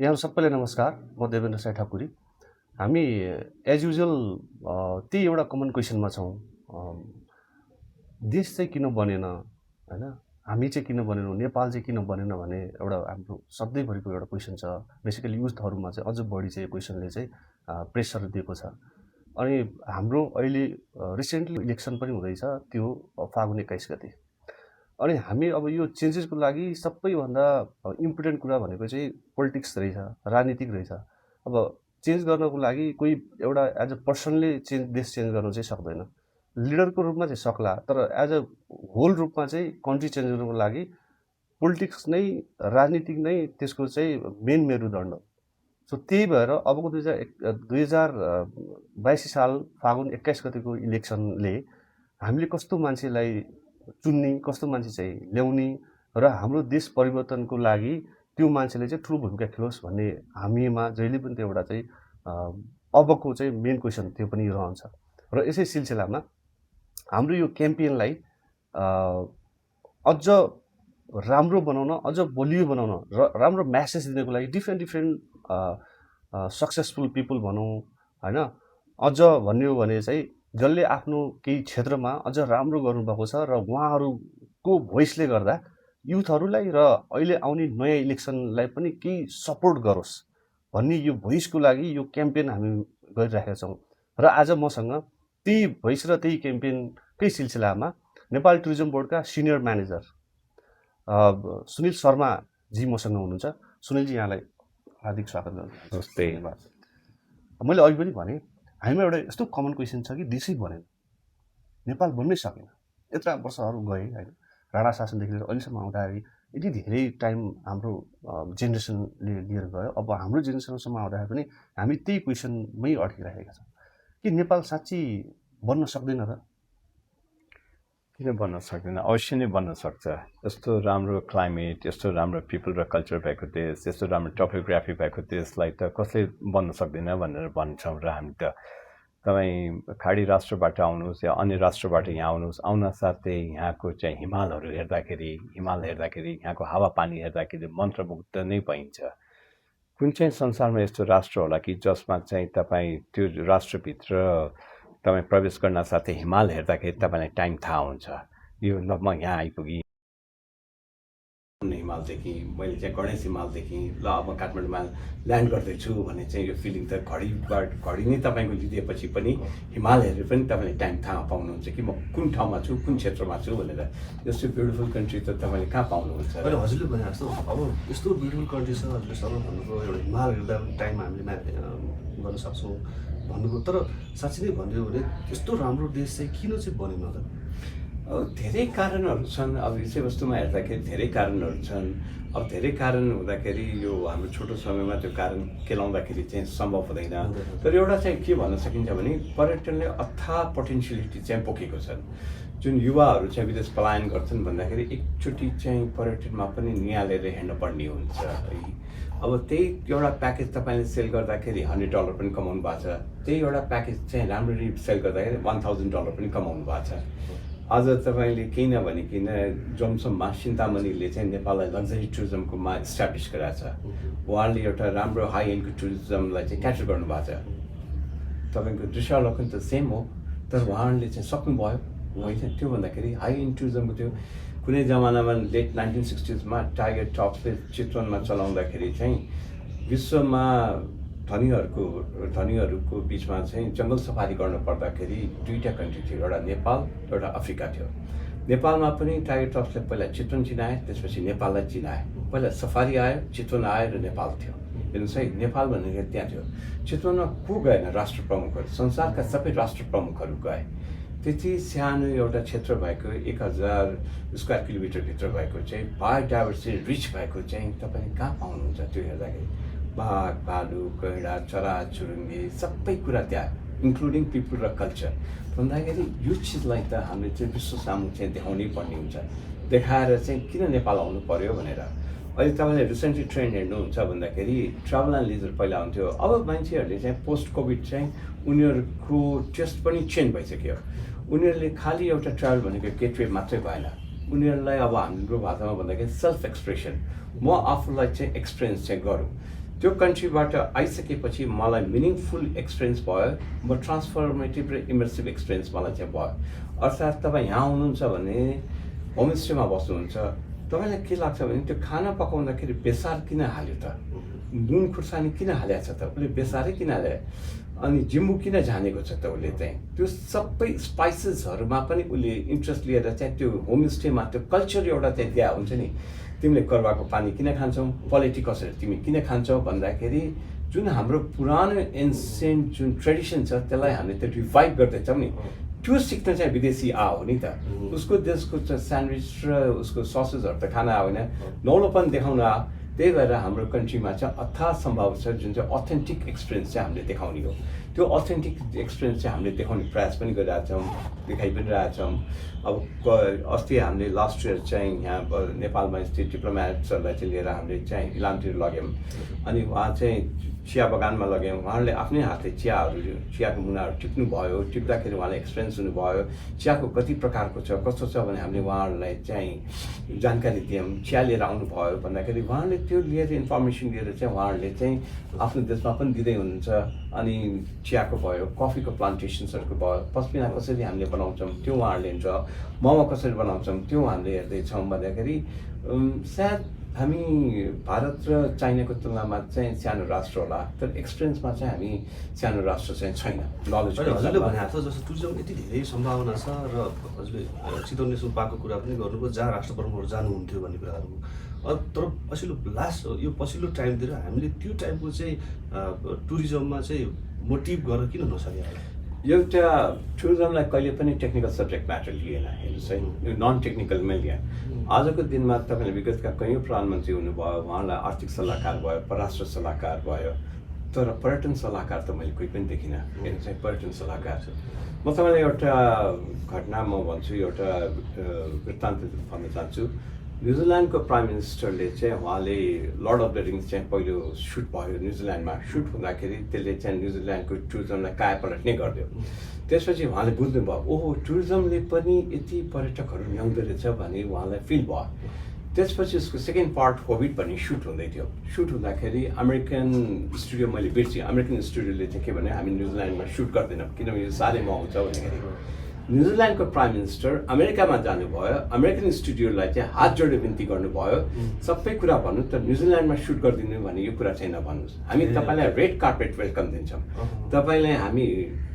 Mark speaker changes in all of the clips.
Speaker 1: यहाँ सबैलाई नमस्कार। म देवेन्द्र साई ठाकुरी। हामी एज युजुअल त्यही एउटा कमन क्वेसनमा छौँ। देश चाहिँ किन बनेन हैन, हामी चाहिँ किन बनेनौँ, नेपाल चाहिँ किन बनेन भन्ने एउटा हाम्रो सधैँभरिको एउटा क्वेसन छ। बेसिकली युथहरूमा चाहिँ अझ बढी चाहिँ यो क्वेसनले चाहिँ प्रेसर दिएको छ। अनि हाम्रो अहिले रिसेन्टली इलेक्सन पनि हुँदैछ, त्यो फागुन 21 गते। अनि हामी अब यो चेन्जेसको लागि सबैभन्दा इम्पोर्टेन्ट कुरा भनेको चाहिँ पोलिटिक्स रहेछ, राजनीतिक रहेछ। अब चेन्ज गर्नको लागि कोही एउटा एज अ पर्सनले देश चेन्ज गर्नु चाहिँ सक्दैन। लिडरको रूपमा चाहिँ सक्ला, तर एज अ होल रूपमा चाहिँ कन्ट्री चेन्ज गर्नुको लागि पोलिटिक्स नै, राजनीतिक नै त्यसको चाहिँ मेन मेरुदण्ड। सो त्यही भएर अबको 2022 साल फागुन 21 गतेको इलेक्सनले हामीले कस्तो मान्छेलाई चुन्ने, कस्तो मान्छे चाहिँ ल्याउने र हाम्रो देश परिवर्तनको लागि त्यो मान्छेले चाहिँ ठुलो भूमिका खेलोस् भन्ने हामीमा जहिले पनि त्यो एउटा चाहिँ अबको चाहिँ मेन क्वेसन त्यो पनि रहन्छ। र यसै सिलसिलामा हाम्रो यो क्याम्पेनलाई अझ राम्रो बनाउन, अझ बलियो बनाउन र राम्रो म्यासेज दिनको लागि डिफ्रेन्ट सक्सेसफुल पिपुल भनौँ हैन, अझ भन्ने हो भने चाहिँ जसले आफ्नो केही क्षेत्रमा अझ राम्रो गर्नुभएको छ र उहाँहरूको भोइसले गर्दा युथहरूलाई र अहिले आउने नयाँ इलेक्सनलाई पनि केही सपोर्ट गरोस् भन्ने यो भोइसको लागि यो क्याम्पेन हामी गरिरहेका छौँ। र आज मसँग त्यही भोइस र त्यही क्याम्पेनकै सिलसिलामा नेपाल टुरिज्म बोर्डका सिनियर म्यानेजर सुनिल शर्माजी मसँग हुनुहुन्छ। सुनिलजी, यहाँलाई हार्दिक स्वागत गर्छु।
Speaker 2: धन्यवाद।
Speaker 1: मैले अघि पनि भने हामीमा एउटा यस्तो कमन क्वेसन छ कि देशै बनेन, नेपाल बन्नै सकेन। यत्रा वर्षहरू गए होइन, राणा शासनदेखि लिएर अहिलेसम्म आउँदाखेरि यति धेरै टाइम हाम्रो जेनेरेसनले लिएर गयो। अब हाम्रो जेनेरेसनसम्म आउँदाखेरि पनि हामी त्यही क्वेसनमै अड्किरहेका छौँ कि नेपाल साँच्ची बन्न सक्दैन र?
Speaker 2: किन बन्न सक्दैन? अवश्य नै बन्न सक्छ। यस्तो राम्रो क्लाइमेट, यस्तो राम्रो पिपल र कल्चर भएको देश, यस्तो राम्रो टोपोग्राफी भएको देशलाई त कसले बन्न सक्दैन भनेर भन्छौँ। र हामी त तपाईँ खाडी राष्ट्रबाट आउनुहोस् या अन्य राष्ट्रबाट यहाँ आउनुहोस्, आउन साथै यहाँको चाहिँ हिमाल हेर्दाखेरि यहाँको हावापानी हेर्दाखेरि मन्त्रमुग्ध नै पाइन्छ। कुन चाहिँ संसारमा यस्तो राष्ट्र होला कि जसमा चाहिँ तपाईँ त्यो राष्ट्रभित्र तपाईँ प्रवेश गर्न साथै हिमाल हेर्दाखेरि तपाईँलाई टाइम थाहा हुन्छ। यो ल म यहाँ आइपुगेँ, हिमाल देखेँ, मैले चाहिँ गणेश हिमाल देखेँ, ल अब काठमाडौँमा ल्यान्ड गर्दैछु भन्ने चाहिँ यो फिलिङ त घडी नै तपाईँको लिदिएपछि पनि हिमाल हेरेर पनि तपाईँले टाइम थाहा पाउनुहुन्छ कि म कुन ठाउँमा छु, कुन क्षेत्रमा छु भनेर। यस्तो ब्युटिफुल कन्ट्री त तपाईँले कहाँ पाउनुहुन्छ?
Speaker 1: अहिले हजुरले भने जस्तो अब यस्तो ब्युटिफुल कन्ट्री छ, हजुरले सर्व भन्नुभयो एउटा हिमाल हेर्दा टाइम हामीले गर्न सक्छौँ भन्नुभयो। तर साँच्चै नै भन्यो भने यस्तो राम्रो देश चाहिँ किन चाहिँ बनेन त?
Speaker 2: धेरै कारणहरू छन्। अब विषयवस्तुमा हेर्दाखेरि धेरै कारणहरू छन्। अब धेरै कारण हुँदाखेरि यो हाम्रो छोटो समयमा त्यो कारण केलाउँदाखेरि चाहिँ सम्भव हुँदैन। तर एउटा चाहिँ के भन्न सकिन्छ भने पर्यटनले अथाह पोटेन्सियलिटी चाहिँ बोकेको छन्। जुन युवाहरू चाहिँ विदेश पलायन गर्छन् भन्दाखेरि एकचोटि चाहिँ पर्यटनमा पनि निहालेर हेर्नुपर्ने हुन्छ है। अब त्यही एउटा प्याकेज तपाईँले सेल गर्दाखेरि $100 पनि कमाउनु भएको छ, त्यही एउटा प्याकेज चाहिँ राम्ररी सेल गर्दाखेरि $1000 पनि कमाउनु भएको छ। आज तपाईँले केही नभनिकन जोमसोममा सिन्तामणिले चाहिँ नेपाललाई लग्जरी टुरिज्मकोमा इस्टाब्लिस गराएको छ। उहाँले एउटा राम्रो हाई एन्डको टुरिज्मलाई चाहिँ क्याप्चर गर्नुभएको छ। तपाईँको दृश्यावलोकन त सेम हो, तर उहाँले चाहिँ सक्नुभयो होइन। त्यो भन्दाखेरि हाई एन्ड टुरिज्मको त्यो कुनै जमानामा लेट 1960s टाइगर टप्सले चितवनमा चलाउँदाखेरि चाहिँ विश्वमा धनीहरूको बिचमा चाहिँ जङ्गल सफारी गर्न पर्दाखेरि दुईवटा कन्ट्री थियो, एउटा नेपाल, एउटा अफ्रिका थियो। नेपालमा पनि टाइगर टप्सले पहिला चितवन चिनाए, त्यसपछि नेपाललाई चिनाए। पहिला सफारी आयो, चितवन आयो र नेपाल थियो। हेर्नुहोस् है, नेपाल भनेको त्यहाँ थियो। चितवनमा को गएन? राष्ट्र प्रमुखहरू, संसारका सबै राष्ट्र प्रमुखहरू गए। त्यति सानो एउटा क्षेत्र भएको 1000 स्क्वायर किलोमिटरभित्र भएको चाहिँ बायोडाइभर्सिटी रिच भएको चाहिँ तपाईँले कहाँ पाउनुहुन्छ? त्यो हेर्दाखेरि बाघ, भालु, गैँडा, चरा चुरुङ्गी सबै कुरा त्यहाँ, इन्क्लुडिङ पिपल र कल्चर। भन्दाखेरि यो चिजलाई त हामीले चाहिँ विश्व सामु चाहिँ देखाउनै पर्ने हुन्छ। देखाएर चाहिँ किन नेपाल आउनु पर्यो भनेर। अहिले तपाईँले रिसेन्टली ट्रेन्ड हेर्नुहुन्छ भन्दाखेरि ट्राभल एन्ड लिजर पहिला हुन्थ्यो। अब मान्छेहरूले चाहिँ पोस्ट कोभिड चाहिँ उनीहरूको टेस्ट पनि चेन्ज भइसक्यो। उनीहरूले खालि एउटा ट्राभल भनेको गेटवे मात्रै भएन। उनीहरूलाई अब हाम्रो भाषामा भन्दाखेरि सेल्फ एक्सप्रेसन, म आफूलाई चाहिँ एक्सपिरियन्स चाहिँ गरौँ। त्यो कन्ट्रीबाट आइसकेपछि मलाई मिनिङफुल एक्सपिरियन्स भयो, म ट्रान्सफर्मेटिभ र इमर्सिभ एक्सपिरियन्स मलाई चाहिँ भयो। अर्थात् तपाईँ यहाँ हुनुहुन्छ भने होमस्टेमा बस्नुहुन्छ, तपाईँलाई के लाग्छ भने त्यो खाना पकाउँदाखेरि बेसार किन हाल्यो त, नुन खुर्सानी किन हालेको छ त, उसले बेसारै किन हाल्यो, अनि जिम्बु किन जानेको छ त उसले चाहिँ, त्यो सबै स्पाइसेसहरूमा पनि उसले इन्ट्रेस्ट लिएर चाहिँ त्यो होमस्टेमा त्यो कल्चर एउटा चाहिँ दिया हुन्छ नि। तिमीले करवाको पानी किन खान्छौ, पलेटी कसरी तिमी किन खान्छौ भन्दाखेरि जुन हाम्रो पुरानो एन्सेन्ट जुन ट्रेडिसन छ त्यसलाई हामीले त्यो रिभाइभ गर्दैछौँ नि, त्यो सिक्न चाहिँ विदेशी हो नि त। उसको देशको स्यान्डविच र उसको ससेसहरू त खाना होइन, नौलोपन देखाउन आयो। त्यही भएर हाम्रो कन्ट्रीमा चाहिँ अथाह सम्भव छ जुन चाहिँ अथेन्टिक एक्सपिरियन्स चाहिँ हामीले देखाउने हो। त्यो अथेन्टिक एक्सपिरियन्स चाहिँ हामीले देखाउने प्रयास पनि गरिरहेछौँ, देखाइ पनि रहेछौँ। अब अस्ति हामीले लास्ट इयर चाहिँ यहाँ नेपालमा स्थित डिप्लोमेट्सहरूलाई चाहिँ लिएर हामीले चाहिँ इलामतिर लग्यौँ, अनि उहाँ चाहिँ चिया बगानमा लग्यौँ। उहाँहरूले आफ्नै हातले चियाको मुनाहरू टिप्नुभयो, टिप्दाखेरि उहाँलाई एक्सपिरियन्स हुनुभयो, चियाको कति प्रकारको छ कस्तो छ भने हामीले उहाँहरूलाई चाहिँ जानकारी दियौँ। चिया लिएर आउनुभयो भन्दाखेरि उहाँहरूले त्यो लिएर इन्फर्मेसन लिएर चाहिँ उहाँहरूले चाहिँ आफ्नो देशमा पनि दिँदै हुनुहुन्छ। अनि चियाको भयो, कफीको प्लान्टेसन्सहरूको भयो, पस्मिना कसरी हामीले बनाउँछौँ त्यो उहाँहरूले हेर्छ, मोमो कसरी बनाउँछौँ त्यो हामीले हेर्दैछौँ भन्दाखेरि सायद हामी भारत र चाइनाको तुलनामा चाहिँ सानो राष्ट्र होला, तर एक्सपिरियन्समा चाहिँ हामी सानो राष्ट्र चाहिँ छैन। नलेज
Speaker 1: हजुरले भने जस्तो टुरिज्म यति धेरै सम्भावना छ र हजुरले चितवन नेसनल पार्कको कुरा पनि गर्नुभयो, जहाँ राष्ट्र प्रमुखहरू जानुहुन्थ्यो भन्ने कुराहरू। तर पछिल्लो टाइमतिर हामीले त्यो टाइपको चाहिँ टुरिज्ममा चाहिँ मोटिभ गरेर किन नसक्यो होला?
Speaker 2: एउटा टुरिज्मलाई कहिले पनि टेक्निकल सब्जेक्ट म्याटर लिएन, हेर्नुहोस् है, यो नन टेक्निकलमै लिएन। आजको दिनमा तपाईँले विगतका कैयौँ प्रधानमन्त्री हुनुभयो, उहाँलाई आर्थिक सल्लाहकार भयो, परराष्ट्र सल्लाहकार भयो, तर पर्यटन सल्लाहकार त मैले कोही पनि देखिनँ। हेर्नुहोस् है, पर्यटन सल्लाहकार म तपाईँलाई एउटा घटना म भन्छु, एउटा वृत्तान्त भन्न चाहन्छु। न्युजिल्यान्डको प्राइम मिनिस्टरले चाहिँ उहाँले लर्ड अफ द रिङ्स चाहिँ पहिलो सुट भयो न्युजिल्यान्डमा। सुट हुँदाखेरि त्यसले चाहिँ न्युजिल्यान्डको टुरिज्मलाई कायापलट नै गरिदियो। त्यसपछि उहाँले बुझ्नुभयो, ओहो टुरिज्मले पनि यति पर्यटकहरू ल्याउँदो रहेछ भन्ने उहाँलाई फिल भयो। त्यसपछि उसको सेकेन्ड पार्ट कोभिड भन्ने सुट हुँदै थियो। सुट हुँदाखेरि अमेरिकन स्टुडियो मैले बिर्सेँ, अमेरिकन स्टुडियोले चाहिँ के भने हामी न्युजिल्यान्डमा सुट गर्दैनौँ किनभने यो साह्रै महँगो छ भन्दाखेरि न्युजिल्यान्डको प्राइम मिनिस्टर अमेरिकामा जानुभयो, अमेरिकन स्टुडियोलाई चाहिँ हात जोडेर बिन्ती गर्नुभयो, सबै कुरा भन्नु तर न्युजिल्यान्डमा सुट गरिदिनु भने यो कुरा चाहिँ नभन्नुहोस्, हामी तपाईँलाई रेड कार्पेट वेलकम दिन्छौँ, तपाईँलाई हामी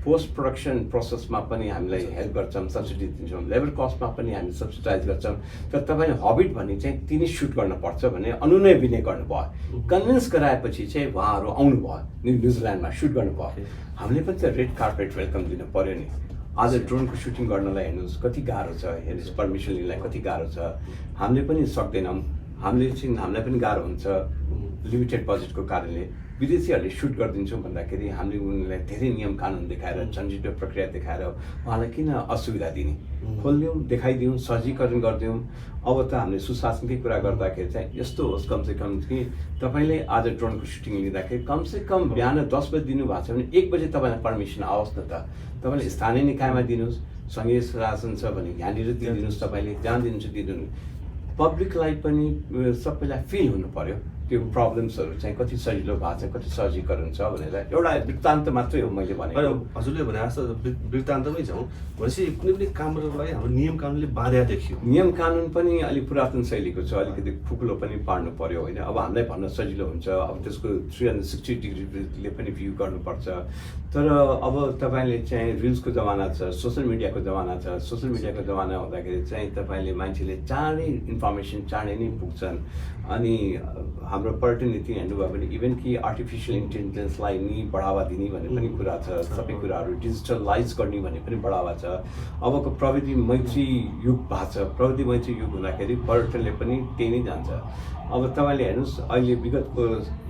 Speaker 2: पोस्ट प्रोडक्सन प्रोसेसमा पनि हामीलाई हेल्प गर्छौँ, सब्सिडी दिन्छौँ, लेबर कस्टमा पनि हामी सब्सिडाइज गर्छौँ, तर तपाईँले हबिट भन्ने चाहिँ तिनी सुट गर्नुपर्छ भने अनुनय विनय गर्नुभयो। कन्भिन्स गराएपछि चाहिँ उहाँहरू आउनुभयो, न्युजिल्यान्डमा सुट गर्नुभयो। हामीले पनि त रेड कार्पेट वेलकम दिनु पऱ्यो नि। आज ड्रोनको सुटिङ गर्नलाई हेर्नुहोस् कति गाह्रो छ, हेर्नुहोस् पर्मिसन लिनलाई कति गाह्रो छ। हामीले पनि सक्दैनौँ, हामीलाई पनि गाह्रो हुन्छ लिमिटेड बजेटको कारणले। विदेशीहरूले सुट गरिदिन्छौँ भन्दाखेरि हामीले उनीहरूलाई धेरै नियम कानुन देखाएर झन्झटिलो प्रक्रिया देखाएर उहाँलाई किन असुविधा दिने, खोलिदिउँ, देखाइदिउँ, सहजीकरण गरिदिउँ। अब त हामीले सुशासनकै कुरा गर्दाखेरि चाहिँ यस्तो होस् कमसेकम कि तपाईँले आज ड्रोनको सुटिङ लिँदाखेरि कमसेकम बिहान 10 बजी दिनुभएको छ भने 1 बजी तपाईँलाई पर्मिसन आओस् न त। तपाईँले स्थानीय निकायमा दिनुहोस्, सङ्घीय शासन छ भने यहाँनिर दिइदिनुहोस्, तपाईँले जहाँ दिनुहुन्छ दिनु। पब्लिकलाई पनि सबैलाई फिल हुनु पर्यो त्यो प्रब्लम्सहरू चाहिँ कति सजिलो भएको छ, कति सहजीकरण छ भनेर एउटा वृत्तान्त मात्रै हो मैले भनेको।
Speaker 1: हजुरले भने जस्तो वृत्तान्तमै जाउँ भनेपछि कुनै पनि कामहरूको लागि हाम्रो नियम कानुनले बाधा देखियो।
Speaker 2: नियम कानुन पनि अलिक पुरातन शैलीको छ, अलिकति खुकुलो पनि पार्नु पर्यो होइन। अब हामीलाई भन्न सजिलो हुन्छ, अब त्यसको 360 डिग्रीले पनि भ्यू गर्नुपर्छ। तर अब तपाईँले चाहिँ रिल्सको जमाना छ, सोसियल मिडियाको जमाना छ। सोसियल मिडियाको जमाना हुँदाखेरि चाहिँ तपाईँले मान्छेले चाँडै इन्फर्मेसन चाँडै नै पुग्छन्। अनि हाम्रो पर्यटन नीति हेर्नुभयो भने इभन कि आर्टिफिसियल इन्टेलिजेन्सलाई नि बढावा दिने भन्ने पनि कुरा छ, सबै कुराहरू डिजिटलाइज गर्ने भन्ने पनि बढावा छ। अबको प्रविधि मैत्री युग भएको छ, प्रविधि मैत्री युग हुँदाखेरि पर्यटनले पनि त्यही नै जान्छ। अब तपाईँले हेर्नुहोस् अहिले विगतको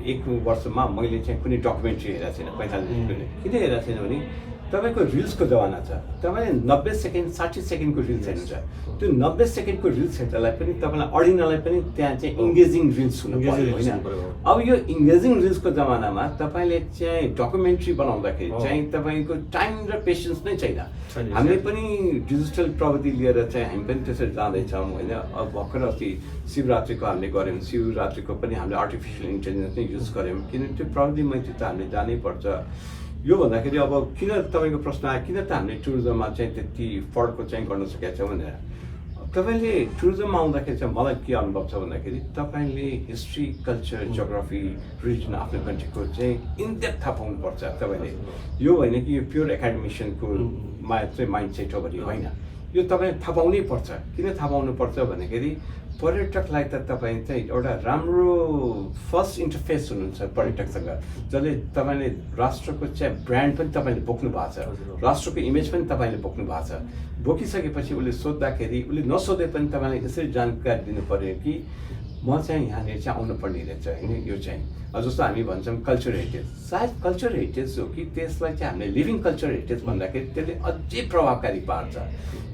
Speaker 2: 1 वर्षमा मैले चाहिँ कुनै डकुमेन्ट्री हेरेको छैन 45 मिनट। किन हेरेको छैन भने तपाईँको रिल्सको जमाना छ। तपाईँले 90 सेकेन्ड 60 सेकेन्डको रिल्स हेर्नु छ, त्यो 90 सेकेन्डको रिल्स हेर्नलाई पनि तपाईँलाई अडिनलाई पनि त्यहाँ चाहिँ इङ्गेजिङ रिल्स हुनु पर्यो होइन। अब यो इङ्गेजिङ रिल्सको जमानामा तपाईँले चाहिँ डकुमेन्ट्री बनाउँदाखेरि चाहिँ तपाईँको टाइम र पेसेन्स नै छैन। हामीले पनि डिजिटल प्रविधि लिएर चाहिँ हामी पनि त्यसरी जाँदैछौँ होइन। अब भर्खर अस्ति शिवरात्रिको हामीले गऱ्यौँ, शिवरात्रिको पनि हामीले आर्टिफिसियल इन्टेलिजेन्स नै युज गऱ्यौँ, किनभने त्यो प्रविधिमाथि त हामीले जानै पर्छ। यो भन्दाखेरि अब किन तपाईँको प्रश्न आयो, किन त हामीले टुरिज्ममा चाहिँ त्यति फरक चाहिँ गर्न सकेका छौँ भनेर। तपाईँले टुरिज्ममा आउँदाखेरि चाहिँ मलाई के अनुभव छ भन्दाखेरि तपाईँले हिस्ट्री, कल्चर, जियोग्राफी, रिलिजन आफ्नो कन्ट्रीको चाहिँ इनडेप्थ थाहा पाउनुपर्छ तपाईँले। यो होइन कि यो प्योर एकाडेमिसियनको चाहिँ माइन्ड सेट हो भने होइन, यो तपाईँले थाहा पाउनै पर्छ। किन थाहा पाउनुपर्छ भन्दाखेरि पर्यटकलाई त तपाईँ चाहिँ एउटा राम्रो फर्स्ट इन्टरफेस हुनुहुन्छ पर्यटकसँग, जसले तपाईँले राष्ट्रको चाहिँ ब्रान्ड पनि तपाईँले बोक्नु भएको छ, राष्ट्रको इमेज पनि तपाईँले बोक्नु भएको छ। बोकिसकेपछि उसले सोद्धाखेरि उसले नसोधे पनि तपाईँलाई यसरी जानकारी दिनु पर्यो कि म चाहिँ यहाँनिर चाहिँ आउनुपर्ने रहेछ होइन। यो चाहिँ जस्तो हामी भन्छौँ कल्चर हेरिटेज, सायद कल्चर हेरिटेज हो कि त्यसलाई चाहिँ हामीले लिभिङ कल्चर हेरिटेज भन्दाखेरि त्यसले अझै प्रभावकारी पार्छ।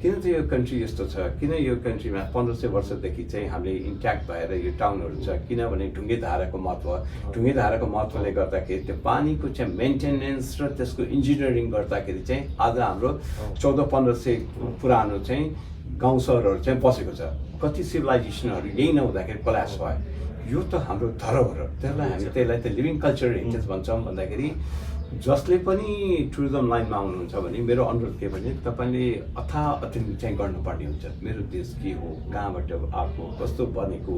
Speaker 2: किन त यो कन्ट्री यस्तो छ, किन यो कन्ट्रीमा 1500 वर्षदेखि चाहिँ हामीले इन्ट्याक्ट भएर यो टाउनहरू छ, किनभने ढुङ्गे धाराको महत्त्वले गर्दाखेरि त्यो पानीको चाहिँ मेन्टेनेन्स र त्यसको इन्जिनियरिङ गर्दाखेरि चाहिँ आज हाम्रो 1400-1500 पुरानो चाहिँ गाउँ सहरहरू चाहिँ बसेको छ। कति सिभिलाइजेसनहरू यही नहुँदाखेरि कोल्याप्स भयो। यो त हाम्रो धरोहर हो, त्यसलाई त लिभिङ कल्चर हेरिटेज भन्छौँ। भन्दाखेरि जसले पनि टुरिज्म लाइनमा आउनुहुन्छ भने मेरो अनुरोध के भने तपाईँले अथाह अध्ययन चाहिँ गर्नुपर्ने हुन्छ। मेरो देश के हो, कहाँबाट आएको, कस्तो बनेको,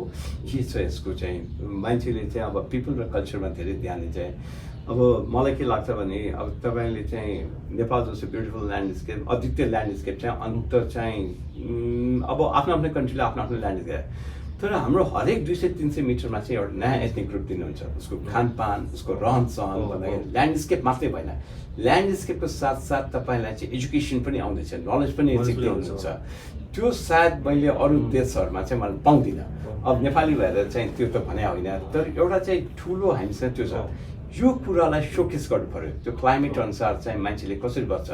Speaker 2: के छ यसको चाहिँ मान्छेले चाहिँ अब पिपल र कल्चरमा धेरै ध्यान दिन्छ। अब मलाई के लाग्छ भने अब तपाईँले चाहिँ नेपाल जस्तो ब्युटिफुल ल्यान्डस्केप, अद्वितीय ल्यान्डस्केप चाहिँ अन्त चाहिँ अब आफ्नो कन्ट्रीले आफ्नो ल्यान्डस्केप, तर हाम्रो हरेक 200-300 मिटरमा चाहिँ एउटा नयाँ एथनिक ग्रुप दिनुहुन्छ। उसको खानपान, उसको रहनसहन भन्दाखेरि ल्यान्डस्केप मात्रै भएन, ल्यान्डस्केपको साथसाथ तपाईँलाई चाहिँ एजुकेसन पनि आउँदैछ, नलेज पनि सिक्नुहुन्छ। त्यो सायद मैले अरू देशहरूमा चाहिँ मैले पाउँदिनँ। अब नेपाली भएर चाहिँ त्यो त भने होइन, तर एउटा चाहिँ ठुलो हामीसँग त्यो छ। यो कुरालाई सोकेस गर्नु पऱ्यो। त्यो क्लाइमेट अनुसार चाहिँ मान्छेले कसरी बस्छ।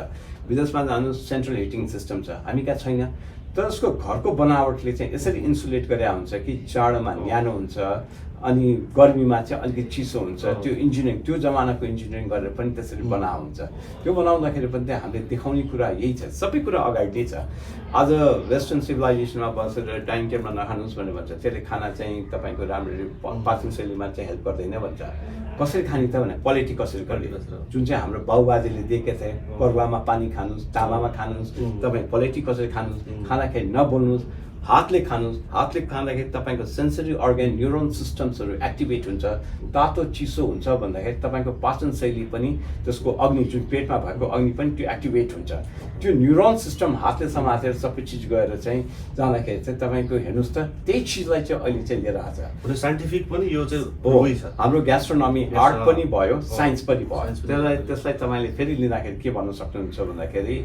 Speaker 2: विदेशमा जानु सेन्ट्रल हिटिङ सिस्टम छ, हामी कहाँ छैन, तर उसको घरको बनावटले चाहिँ यसरी इन्सुलेट गरे हुन्छ कि जाडोमा न्यानो हुन्छ अनि गर्मीमा चाहिँ अलिकति चिसो हुन्छ। त्यो इन्जिनियरिङ, त्यो जमानाको इन्जिनियरिङ गरेर पनि त्यसरी बना हुन्छ। त्यो बनाउँदाखेरि पनि त्यहाँ हामीले देखाउने कुरा यही छ, सबै कुरा अगाडि नै छ। आज वेस्टर्न सिभिलाइजेसनमा बसेर डाइनिङ टेबलमा नखानुहोस् भनेर भन्छ, त्यसले खाना चाहिँ तपाईँको राम्ररी पाचन शैलीमा चाहिँ हेल्प गर्दैन भन्छ। कसरी खाने त भने क्वालिटी कसरी गर्ने, जुन चाहिँ हाम्रो बाउबाजेले दिएका थिए, परुवामा पानी खानुहोस्, तामामा खानुहोस्, तपाईँ क्वालिटी कसरी खानुहोस्, खाँदाखेरि नबोल्नुहोस्, हातले खानुहोस्। हातले खाँदाखेरि तपाईँको सेन्सरी अर्गन न्युरोन सिस्टम्सहरू एक्टिभेट हुन्छ। तातो चिसो हुन्छ भन्दाखेरि तपाईँको पाचन शैली पनि, त्यसको अग्नि जुन पेटमा भएको अग्नि पनि त्यो एक्टिभेट हुन्छ। त्यो न्युरोन सिस्टम हातले समातेर सबै चिज गएर चाहिँ जाँदाखेरि चाहिँ तपाईँको हेर्नुहोस् त त्यही चिजलाई चाहिँ अहिले चाहिँ लिएर आएको छ।
Speaker 1: साइन्टिफिक पनि यो चाहिँ
Speaker 2: हो, हाम्रो ग्यास्ट्रोनोमी आर्ट पनि भयो, साइन्स पनि भयो। त्यसलाई तपाईँले फेरि लिँदाखेरि के भन्न सक्नुहुन्छ भन्दाखेरि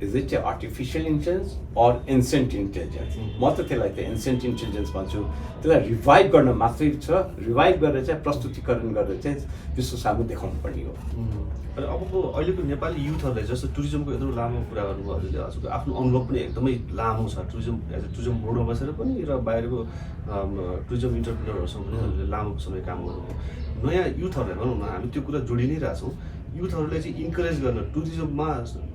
Speaker 2: is it artificial intelligence or ancient intelligence. म त त्यसलाई त एन्सेन्ट इन्टेलिजेन्स भन्छु। त्यसलाई रिभाइभ गर्न मात्रै छ, रिभाइभ गरेर चाहिँ प्रस्तुतिकरण गरेर चाहिँ विश्व सामु देखाउनु पर्ने हो।
Speaker 1: अनि अबको अहिलेको नेपाली युथहरूले जस्तो टुरिज्मको यत्रो लामो कुरा गर्नुभयो, हजुरले हजुरको आफ्नो अनुभव पनि एकदमै लामो छ टुरिज्म एज अ टुरिज्म बोर्डमा बसेर पनि र बाहिरको टुरिज्म इन्टरप्रेनरहरूसँग पनि हजुरले लामो समय काम गर्नुभयो। नयाँ युथहरूलाई भनौँ न, हामी त्यो कुरा जोडि नै रहेछौँ। युथहरूले चाहिँ इन्करेज गर्न टुरिज्ममा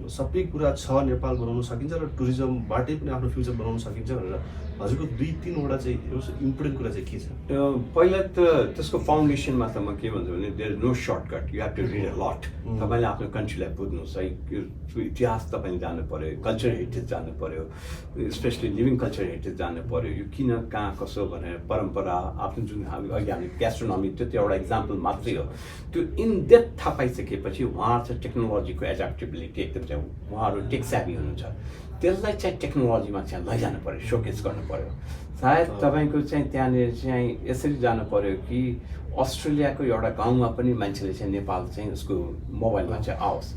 Speaker 1: सबै कुरा छ, नेपाल बनाउन सकिन्छ र टुरिज्मबाटै पनि आफ्नो फ्युचर बनाउन सकिन्छ भनेर हजुरको 2-3वटा चाहिँ इम्पोर्टेन्ट कुरा चाहिँ के छ?
Speaker 2: पहिला त त्यसको फाउन्डेसनमा त म के भन्छु भने there is no shortcut, you have to read a lot. तपाईँले आफ्नो कन्ट्रीलाई बुझ्नुहोस् है, यो इतिहास तपाईँले जान्नु पऱ्यो, कल्चर हेरिटेज जान्नु पऱ्यो, स्पेसली लिभिङ कल्चर हेरिटेज जान्नु पऱ्यो। यो किन, कहाँ, कसो भनेर परम्परा, आफ्नो जुन अहिले हामी ग्यास्ट्रोनोमी त्यो एउटा इक्जाम्पल मात्रै हो। त्यो इन डेप्थ थाहा पाइसकेपछि उहाँहरू चाहिँ टेक्नोलोजीको एडाप्टेबिलिटी एकदम चाहिँ उहाँहरू टेक सेभी हुनुहुन्छ। त्यसलाई चाहिँ टेक्नोलोजीमा चाहिँ लैजानु पऱ्यो, सोकेस गर्नु पऱ्यो। सायद तपाईँको चाहिँ त्यहाँनिर चाहिँ यसरी जानु पऱ्यो कि अस्ट्रेलियाको एउटा गाउँमा पनि मान्छेले चाहिँ नेपाल चाहिँ उसको मोबाइलमा चाहिँ आओस्।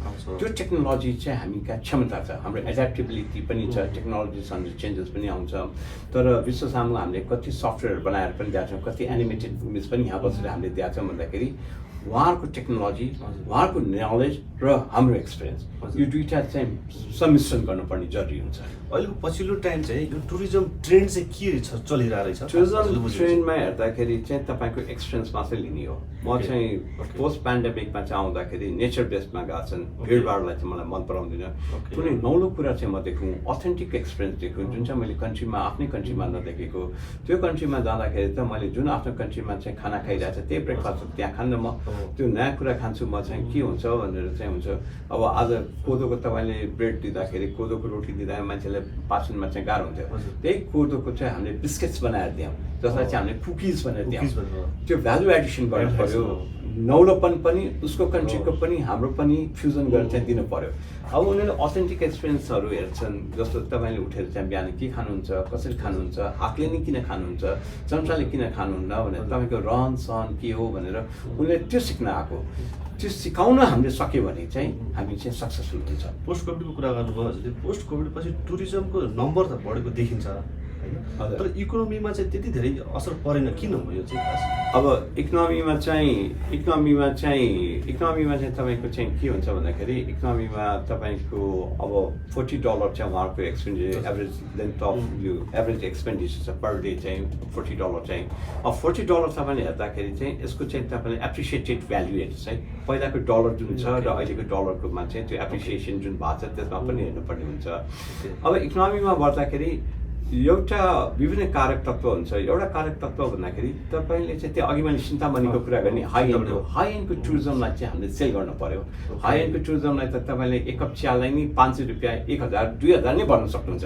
Speaker 2: त्यो टेक्नोलोजी चाहिँ हामी कहाँ क्षमता छ, हाम्रो एडाप्टेबिलिटी पनि छ, टेक्नोलोजीसँग चेन्जेस पनि आउँछ। तर विश्व सामु हामीले कति सफ्टवेयर बनाएर पनि दिएको छौँ, कति एनिमेटेड इमेज पनि यहाँ बसेर हामीले दिएको छौँ भन्दाखेरि उहाँहरूको टेक्नोलोजी उहाँहरूको नलेज र हाम्रो एक्सपिरियन्स यो दुईटा चाहिँ सम्मिश्रण गर्नुपर्ने जरुरी हुन्छ।
Speaker 1: अहिलेको पछिल्लो टाइम चाहिँ यो टुरिज्म ट्रेन्ड चाहिँ के चलिरहेको रहेछ?
Speaker 2: टुरिज्म ट्रेन्डमा हेर्दाखेरि चाहिँ तपाईँको एक्सपिरियन्स मात्रै लिने हो। म चाहिँ पोस्ट पेन्डेमिकमा चाहिँ आउँदाखेरि नेचर बेस्डमा गएको छन्, भिडभाडलाई चाहिँ मलाई मन पराउँदिनँ। कुनै नौलो कुरा चाहिँ म देखौँ, अथेन्टिक एक्सपिरियन्स देखौँ जुन चाहिँ मैले कन्ट्रीमा आफ्नै कन्ट्रीमा नदेखेको। त्यो कन्ट्रीमा जाँदाखेरि त मैले जुन आफ्नो कन्ट्रीमा चाहिँ खाना खाइरहेको छ त्यही ब्रेकफास्ट त्यहाँ खान्न, म त्यो नयाँ कुरा खान्छु। म चाहिँ के हुन्छ भनेर चाहिँ हुन्छ, अब आज कोदोको तपाईँले ब्रेड दिँदाखेरि, कोदोको रोटी दिँदाखेरि मान्छेलाई पाचनमा चाहिँ गाह्रो हुन्थ्यो। त्यही कोदोको चाहिँ हामीले बिस्किट्स बनाएर दियौँ, जसलाई चाहिँ हामीले कुकिज भनेर दियौँ। त्यो भ्यालु एडिसन गर्नु पऱ्यो, नौलोपन पनि उसको कन्ट्रीको पनि हाम्रो पनि फ्युजन गरेर चाहिँ दिनु पऱ्यो। अब उनीहरूले अथेन्टिक एक्सपिरियन्सहरू हेर्छन्, जस्तो तपाईँले उठेर चाहिँ बिहान के खानुहुन्छ, कसरी खानुहुन्छ, हातले नै किन खानुहुन्छ, चम्चाले किन खानुहुन्न भनेर तपाईँको रहन सहन के हो भनेर उनीहरूले त्यो सिक्न आएको। त्यो सिकाउन हामीले सक्यो भने चाहिँ हामी चाहिँ सक्सेसफुल हुन्छ।
Speaker 1: पोस्ट कोभिडको कुरा गर्नुभयो हजुरले, पोस्ट कोभिड पछि टुरिज्मको नम्बर त बढेको देखिन्छ होइन, तर इकोनोमीमा चाहिँ त्यति धेरै असर परेन, किन हो यो चाहिँ खास?
Speaker 2: अब इकोनोमीमा चाहिँ तपाईँको चाहिँ के हुन्छ भन्दाखेरि इकोनोमीमा तपाईँको अब $40 चाहिँ उहाँहरूको एक्सपेन्डिचर एभरेज लेन्थ अफ यो एभरेज एक्सपेन्डिचर छ पर डे चाहिँ $40 चाहिँ। अब $40 तपाईँले हेर्दाखेरि चाहिँ यसको चाहिँ तपाईँले एप्रिसिएटेड भ्याल्यु हेर्नुहोस् है, पहिलाको डलर जुन छ र अहिलेको डलरकोमा चाहिँ त्यो एप्रिसिएसन जुन भएको छ त्यसमा पनि हेर्नुपर्ने हुन्छ। अब इकोनोमीमा बढ्दाखेरि एउटा विभिन्न कारक तत्त्व हुन्छ। एउटा कारक तत्त्व भन्दाखेरि तपाईँले चाहिँ त्यो अघि मैले चिन्तामणिको कुरा गर्ने हाई एन्डको टुरिज्मलाई चाहिँ हामीले सेल गर्नु पऱ्यो। हाई एन्डको टुरिज्मलाई त तपाईँले एक कप चियालाई नै ₹500, 1000, 2000 नै भर्न सक्नुहुन्छ।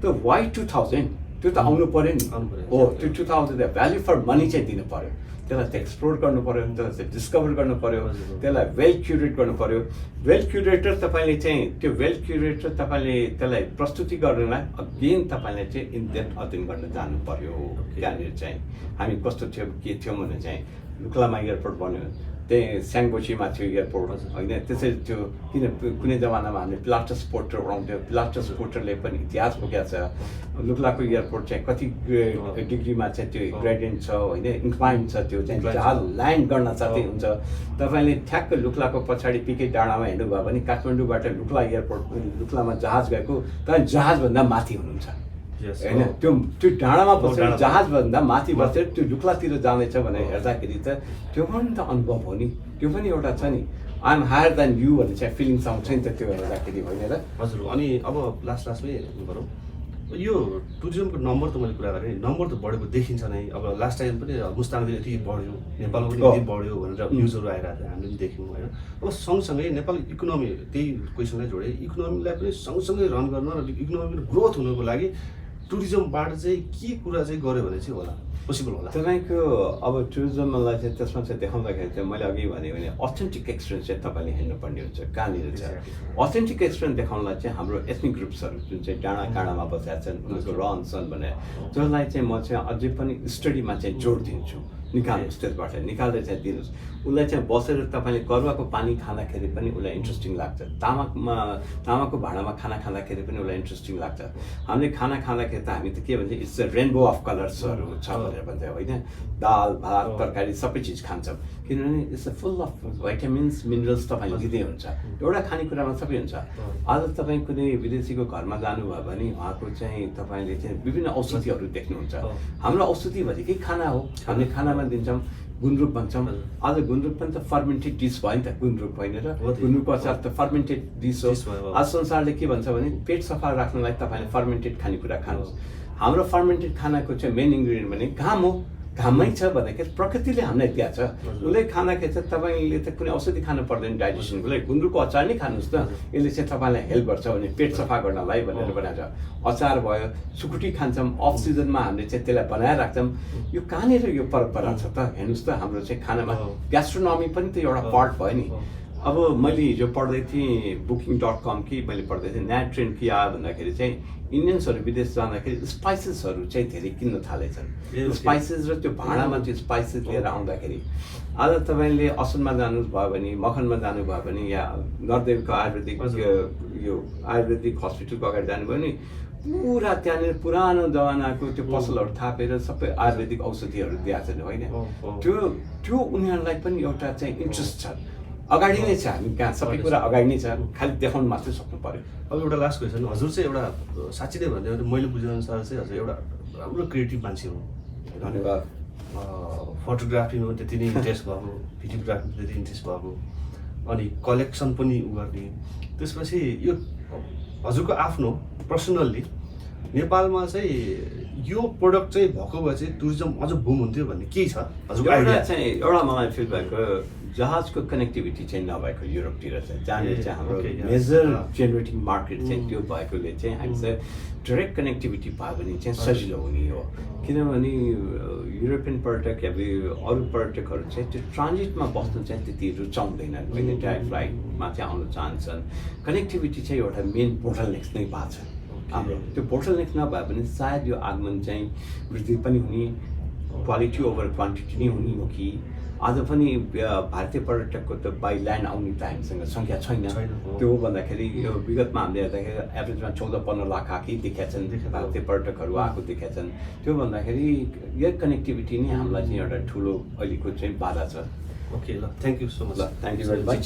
Speaker 2: त्यो वाइ 2000 त्यो त आउनु पऱ्यो नि हो। त्यो 2000 भ्याल्यु फर मनी चाहिँ दिनु पऱ्यो, त्यसलाई चाहिँ एक्सप्लोर गर्नु पऱ्यो, त्यसलाई चाहिँ डिस्कभर गर्नु पऱ्यो, त्यसलाई वेल क्युरेट गर्नु पऱ्यो। वेल क्युरेटर तपाईँले चाहिँ त्यो वेल क्युरेटर तपाईँले त्यसलाई प्रस्तुति गर्नलाई अगेन तपाईँले चाहिँ इन डेप्थ अध्ययन गर्न जानु पऱ्यो। त्यहाँनिर चाहिँ हामी कस्तो थियौँ के थियौँ भने चाहिँ लुक्लामा एयरपोर्ट बन्यो, त्यही स्याङबोसीमा थियो एयरपोर्ट होइन। त्यसरी त्यो किन कुनै जमानामा हामीले पिलाटस पोर्टर उडाउँथ्यो, पिलाटस पोर्टरले पनि इतिहास बोकेको छ। लुक्लाको एयरपोर्ट चाहिँ कति डिग्रीमा चाहिँ त्यो ग्रेडियन्ट छ होइन, इन्क्लाइन छ, त्यो चाहिँ जहाज ल्यान्ड गर्न साथै हुन्छ। तपाईँले ठ्याक्क लुक्लाको पछाडि पिके डाँडामा हिँड्नुभयो भने काठमाडौँबाट लुक्ला एयरपोर्ट लुक्लामा जहाज गएको तपाईँ जहाजभन्दा माथि हुनुहुन्छ होइन। त्यो डाँडामा बसेर जहाजभन्दा माथि बसेर त्यो लुक्लातिर जाँदैछ भनेर हेर्दाखेरि त त्यो पनि त अनुभव हो नि, त्यो पनि एउटा छ नि, I am higher than you भन्ने चाहिँ फिलिङ्स आउँछ नि त त्यो हेर्दाखेरि होइन र।
Speaker 1: हजुर, अनि अब लास्टमै गरौँ, यो टुरिज्मको नम्बर त मैले कुरा गरेँ, नम्बर त बढेको देखिन्छ नै। अब लास्ट टाइम पनि मुस्ताङदेखि यति बढ्यो, नेपालमा पनि यति बढ्यो भनेर न्युजहरू आइरहेको थियो, हामीले पनि देख्यौँ होइन। अब सँगसँगै नेपाल इकोनोमी, त्यही क्वेसनलाई जोडेँ, इकोनोमीलाई पनि सँगसँगै रन गर्न र इकोनोमी ग्रोथ हुनुको लागि टुरिज्मबाट चाहिँ के कुरा चाहिँ गऱ्यो भने चाहिँ होला पोसिबल होला
Speaker 2: तपाईँको? अब टुरिज्मलाई चाहिँ त्यसमा चाहिँ देखाउँदाखेरि चाहिँ मैले अघि भने अथेन्टिक एक्सपिरियन्स चाहिँ तपाईँले हेर्नुपर्ने हुन्छ कहाँनिर छ। अथेन्टिक एक्सपिरियन्स देखाउनलाई चाहिँ हाम्रो एथनिक ग्रुप्सहरू जुन चाहिँ डाँडा काँडामा बसेका छन् उनीहरूको रहन सहन भने त्यसलाई चाहिँ म चाहिँ अझै पनि स्टडीमा चाहिँ जोड दिन्छु। निकाल्नुहोस्, त्यसबाट निकाल्दै चाहिँ दिनुहोस्। उसलाई चाहिँ बसेर तपाईँले करुवाको पानी खाँदाखेरि पनि उसलाई इन्ट्रेस्टिङ लाग्छ, तामाको भाँडामा खाना खाँदाखेरि पनि उसलाई इन्ट्रेस्टिङ लाग्छ। हामीले खाना खाँदाखेरि त हामी त के भन्छ, इट्स अ रेनबो अफ कलर्सहरू छ भनेर भन्छ होइन। दाल भात तरकारी सबै चिज खान्छौँ किनभने it's a full of vitamins minerals तपाईँले लिँदै हुन्छ। एउटा खानेकुरामा सबै हुन्छ। आज तपाईँ कुनै विदेशीको घरमा जानुभयो भने उहाँको चाहिँ तपाईँले चाहिँ विभिन्न औषधिहरू देख्नुहुन्छ। हाम्रो औषधि भनेकै खाना हो, हामीले खानामा दिन्छौँ। गुन्द्रुक भन्छौँ, आज गुन्द्रुक पनि त फर्मेन्टेड डिस भयो नि त, गुन्द्रुक होइन र गुन्द्रुकको अचार त फर्मेन्टेड डिस हो। आज संसारले के भन्छ भने पेट सफा राख्नलाई तपाईँले फर्मेन्टेड खानेकुरा खानुहोस्। हाम्रो फर्मेन्टेड खानाको चाहिँ मेन इन्ग्रिडियन्ट भने घाम हो। घाममै छ भन्दाखेरि प्रकृतिले हामीलाई दिएको छ, उसले खाँदाखेरि चाहिँ तपाईँले त कुनै औषधि खानु पर्दैन डाइजेसनको लागि। गुन्द्रुकको अचार नै खानुहोस् त, यसले चाहिँ तपाईँलाई हेल्प गर्छ भने पेट सफा गर्नलाई भनेर बनाएको छ। अचार भयो, सुकुटी खान्छौँ, अफ सिजनमा हामीले चाहिँ त्यसलाई बनाएर राख्छौँ। यो कहाँनिर यो परम्परा छ त? हेर्नुहोस् त, हाम्रो चाहिँ खानामा ग्यास्ट्रोनोमी पनि त एउटा पार्ट भयो नि। अब मैले हिजो पढ्दै थिएँ booking.com कि मैले पढ्दै थिएँ, नयाँ ट्रेन्ड के आयो भन्दाखेरि चाहिँ इन्डियन्सहरू विदेश जाँदाखेरि स्पाइसेसहरू चाहिँ धेरै किन्न थालेछन्। स्पाइसेस र त्यो भाँडामा त्यो स्पाइसेस लिएर आउँदाखेरि आज तपाईँले असनमा जानुभयो भने, मखनमा जानुभयो भने या नरदेवको आयुर्वेदिक यो आयुर्वेदिक हस्पिटलको अगाडि जानुभयो भने पुरा त्यहाँनिर पुरानो जमानाको त्यो पसलहरू थापेर सबै आयुर्वेदिक औषधिहरू दिएको छ होइन त्यो उनीहरूलाई पनि एउटा चाहिँ इन्ट्रेस्ट छ अगाडि नै छ हामी कहाँ सबै कुरा अगाडि नै छ खालि देखाउनु मात्रै सक्नु पर्यो
Speaker 1: अब एउटा लास्ट क्वेसन हजुर चाहिँ एउटा साँच्चै नै भन्यो भने मैले बुझेअनुसार चाहिँ हजुर एउटा राम्रो क्रिएटिभ मान्छे हो
Speaker 2: धन्यवाद
Speaker 1: फोटोग्राफीमा त्यति नै इन्ट्रेस्ट भएको भिडियोग्राफीमा त्यति इन्ट्रेस्ट भएको अनि कलेक्सन पनि उ गर्ने त्यसपछि यो हजुरको आफ्नो पर्सनल्ली नेपालमा चाहिँ यो प्रडक्ट चाहिँ भएको भए चाहिँ टुरिज्म अझ बुम हुन्थ्यो भन्ने केही छ हजुरको आइडिया
Speaker 2: चाहिँ एउटा मलाई फिल भएको जहाजको कनेक्टिभिटी चाहिँ नभएको युरोपतिर चाहिँ जहाँनिर चाहिँ हाम्रो मेजर जेनेरेटिङ मार्केट चाहिँ त्यो भएकोले चाहिँ हामी चाहिँ डाइरेक्ट कनेक्टिभिटी भयो भने चाहिँ सजिलो हुने हो किनभने युरोपियन पर्यटक या अरू पर्यटकहरू चाहिँ त्यो ट्रान्जिटमा बस्नु चाहिँ त्यति रुचाउँदैनन् होइन डाइरेक्ट फ्लाइटमा चाहिँ आउन चाहन्छन् कनेक्टिभिटी चाहिँ एउटा मेन बोटलनेक्स नै भएको छ हाम्रो त्यो बोटलनेक्स नभए पनि सायद यो आगमन चाहिँ वृद्धि पनि हुने क्वालिटी ओभर क्वान्टिटी नै हुने हो कि आज पनि भारतीय पर्यटकको त बाई ल्यान्ड आउने त हामीसँग सङ्ख्या छैन त्यो भन्दाखेरि यो विगतमा हामीले हेर्दाखेरि एभरेजमा 14-15 लाख आएकै देखेका छन् भारतीय पर्यटकहरू आएको देखेका छन् त्यो भन्दाखेरि यो कनेक्टिभिटी नै हामीलाई चाहिँ एउटा ठुलो अहिलेको चाहिँ बाधा छ
Speaker 1: ओके ल थ्याङ्क यू सो मच
Speaker 2: ल थ्याङ्क यू भेरी मच